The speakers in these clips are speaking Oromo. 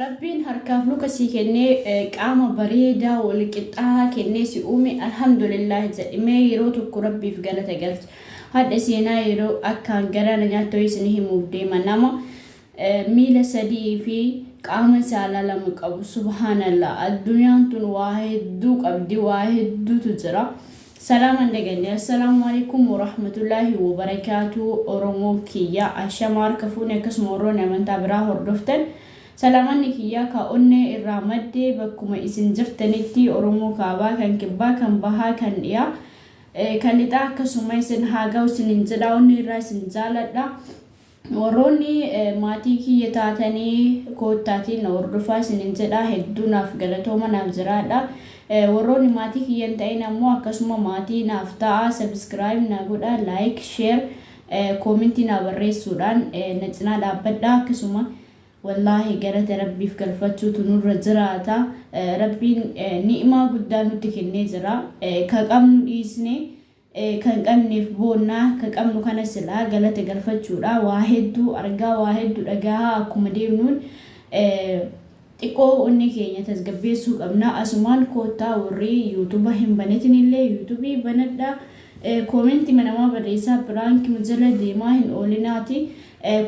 Rabbiin harkaaf luka sii kennee qaama bareedaa wal qixxaahaa kennee si uume alhamdulillah jedhi mee yeroo tokko Rabbiif galata galchi. Hadha seenaa yeroo akkaan garaa na nyaattu wayii isin himuuf deema nama miila sadii fi qaama saalaa lama qabu subhaanallah addunyaan tun waa hedduu qabdi waa hedduutu jira. Salaaman daganne assalaamu alaikum warahmatullaahi wabarakaatu Oromoo kiyya ashama harka fuune akkasuma warroonni amantaa biraa hordoftan Salaamanni kiyyaa ka onnee irraa madde bakkuma isin jirtanitti Oromoo kaabaa kan kibbaa kan bahaa kan dhiyaa kan lixaa akkasuma isin haa ga'u isinin jedha onnee irraa isin jaaladha. Warroonni maatii kiyya taatanii koottaatiin na hordofaa isinin jedha hedduu naaf galatooma naaf jiraadha. Warroonni maatii kiyya hin ta'in ammoo akkasuma maatii naaf ta'a subscribe na godha like share koomentii naa barreessuudhaan na cinaa dhaabbadha akkasuma Wallaahi galata Rabbiif galfachuutu nurra jiraata. Rabbiin ni'maa guddaa nutti kennee jira. Ka qabnu dhiisne kan qabneef boonna ka qabnu kana silaa galata galfachuudha. Waa hedduu argaa waa hedduu dhagahaa akkuma deemnuun xiqqoo onnee keenya tasgabbeessuu qabna. Asumaan koottaa warri yuutuba hin banatinillee yuutubii banadhaa. Koomenti namaa barreessaa piraanki jala deemaa hin oolinaati.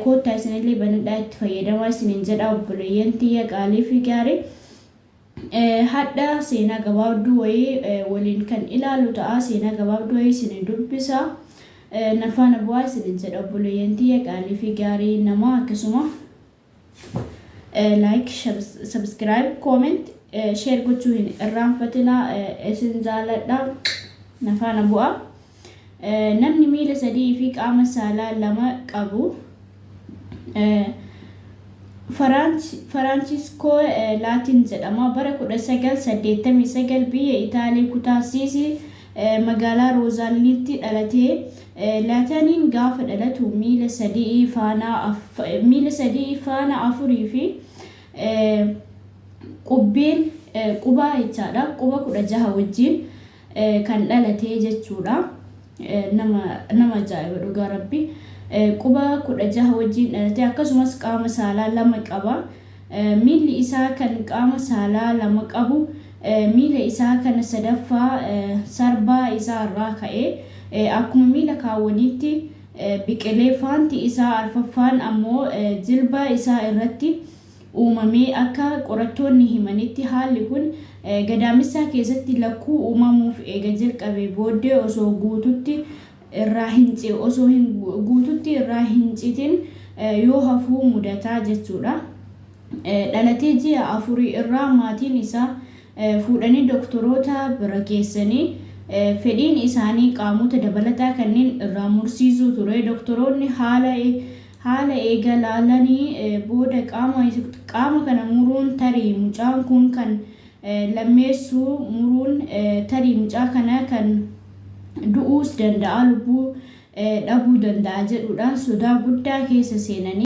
Koottaa isinillee banadhaa itti fayyadamaa isinin jedha obboleeyyan tiyya qaalii fi gaarii. Hadha seenaa gabaabduu wayii waliin kan ilaalu ta'a. Seenaa gabaabduu wayii isinin dubbisa. Na faana bu'aa isinin jedha obboleeyyan tiyya qaalii fi gaarii namaa akkasuma like, subscribe, comment, share gochuu hin irraanfatina isin jaaladha. Na faana bu'aa. Namni miila sadii fi qaama saalaa lama qabu Faraanchiskoo Laatiin jedhama. Bara 1989 biyya Itaalii kutaa Siisii magaalaa Roozaaliinitti dhalate. Laataniin gaafa dhalatu miila sadii faana afurii fi qubbeen qubaa jechaadha. Quba 16 wajjin kan dhalate jechuudha. Nama nama ajaa'iba dhugaa rabbi. Quba 16 wajjin dhalate akkasumas qaama saalaa lama qaba. Miilli isaa kan qaama saalaa lama qabu miila isaa kana sadaffaa sarbaa isaa irraa ka'ee akkuma miila kaawwaniitti biqilee faanti isaa arfaffaan ammoo jilba isaa irratti uumame. Akka qorattoonni himanitti haalli kun gadaamessaa keessatti lakkuu uumamuuf eega jalqabee booddee osoo guututti irraa hin osoo hin guututti irraa hin citin yoo hafuu mudata jechuudha. Dhalatee ji'a afurii irraa maatiin isaa fuudhanii doktoroota bira geessanii fedhiin isaanii qaamota dabalataa kanneen irraa mursiisuu ture. Doktoroonni haala Haala eega laalanii booda qaama qaama kana muruun tarii mucaan kun kan lammeessuu muruun tarii mucaa kana kan du'uus danda'a lubbuu dhabuu danda'a jedhuudhaan sodaa guddaa keessa seenanii.